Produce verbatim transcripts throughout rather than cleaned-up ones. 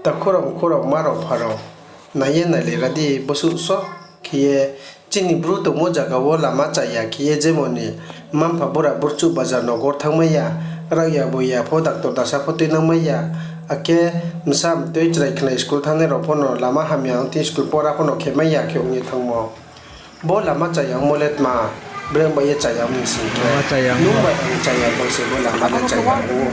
Takhu rao, mkhu rao, ma rao, pha rao, nai ye nailai ra di, bosuh so khe ye chini Bru tongmo zaga wo lama chaya khe ye jemon ni mma-mpha bura burchuh bajar nogor thanngmai ya, rag ya boi ya pho, doctor dasa pho tuinangmai ya, akhe bsa mtui chrai khnai school thanngnai rao pho no lama hamya ong thing school pora pho no khemai ya khe ong ye thanngmo. Bo lama chaya ongmo le tma, breng bai ye chaya ong mi sing khe, nung bai ang chaya ong se bo lama le chaya ong ou.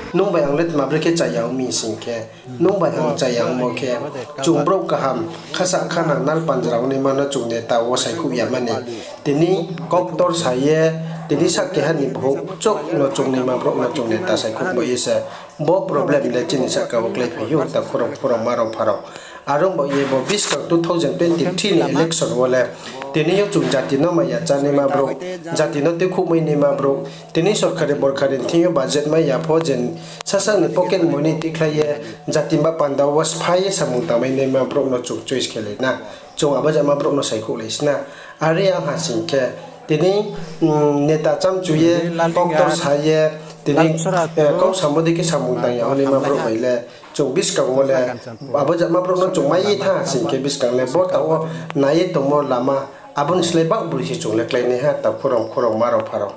Nung bai ang le tma brekhe chaya ong mi sing khe, nung bai ang chaya ongmo khe, chung brouh kaham, khasa khanang nal panjra ongnaima no chung neta wo saikhouh ya mani. Tini kauktor sa ye, tini sak keha ni bhouh chouh no chungnaima brouh no chung neta saikhouh bai ye se. Bo problem le chini sahka wo kláiphai ou, takhu rao, mkhu rao, ma rao, pha rao. Are ong baoh ye bo buskang two thousand twenty three ni election wo le, tini yo chung jati no maya chánaima brouh, jati no tuikhouhmai naima brouh, tini sorkari borkari ni thing yo budget mai ya pho, je sasang ni pocket money tuikhlai ye, jati ni ba panda wo sphái ye samung tangmai naima brouh no chung choice khe lai na. Chung abo jama brouh no saikhouh lai sna. Are ong ha sing khe, tini neta chámchu ye, kauktor sa ye, tini kau samo dei khe samung tang ya ongnaima brouh bai le, chung buskang wo le, abo jama brouh no chung mai ye thanng ha sing khe buskang le bo taoh wo nai ye tongmo lama, abo ni slái baoh bri se chung le kláinai ha, takhu rao, mkhu rao, ma rao, pha rao.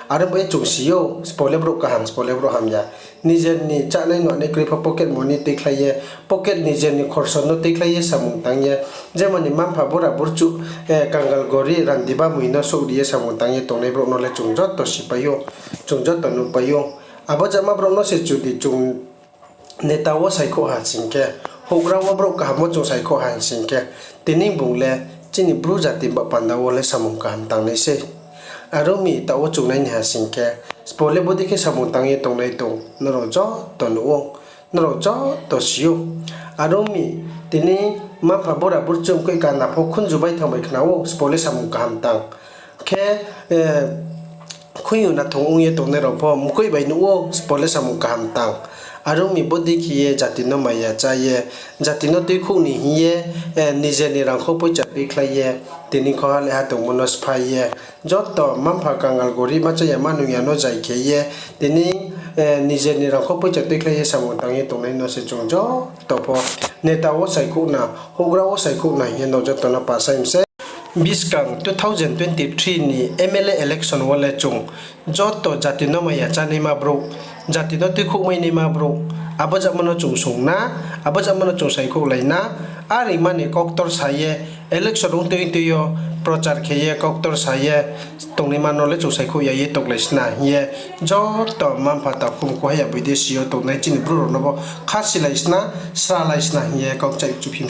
Are ong bai ye chung si ou, sbo le brouh kaham, sbo le brouh hamya. Nijer ni chánai nuanai kroi pho pocket money tuikhlai ye, pocket nijer ni khorso no tuikhlai ye samung tang ye, jemon ni mma-mpha bura burchuh, kangal gori randi bamoi no souhri ye samung tang ye tongnai brouh no le chung joto sipai ou, chung joto nuhpai ou. Abo jama brouh no se judi chung neta wo saikhouh ha sing khe, houhgra wo brouh kaham wo chung saikhouh ha sing khe, tini bung le chini Bru jati ba panda wo le samung kaham tangnai sei. Are ong mi taoh wo chung nai ni ha sing khe, sbo le bodei khe samung tang ye tongnai tong, nrao joto nuh ou, nrao joto si ou. Are ong mi, tini mma-mpha bura burchuh mkoih kana pho khunju bai thanng bai khna ou, sbo le samung kaham tang. Khe, khuiyo nathong ong ye tongnai rao pho mkoih bai nuh ou, sbo le samung kaham tang. Are ong mi bodei khe ye jati no maya chá ye, jati no tuikhouh ni hing ye, nijer ni rangkhou poicha tuikhlai ye, tini khoha leha tongmo no sphái ye, joto mma-mpha kangal gori ma chá ya ma nung ya no zai khe ye, tini nijer ni rangkhou poicha tuikhlai ye samung tang ye tongnai no se chung joto pho neta wo saikhouh na, houhgra wo saikhouh na hing ye no joto no pasai mi se. Buskang two thousand twenty three ni M L A election wo le chung joto jati no maya chánaima brouh, jati no tuikhouhmai naima brouh, abo jama no chung sung na, abo jama no chung saikhouh lai na, are mani kauktor sa ye, election ong tui tui yo prochar khe ye kauktor sa ye tongnaima no le chung saikhouh ya ye tonglai sna hing ye, joto mma-mpha takhu mkhu haya boi de si yo tongnai chini Bru rao no bo khasilai sna, sralai sna hing ye kau kchaih chuphim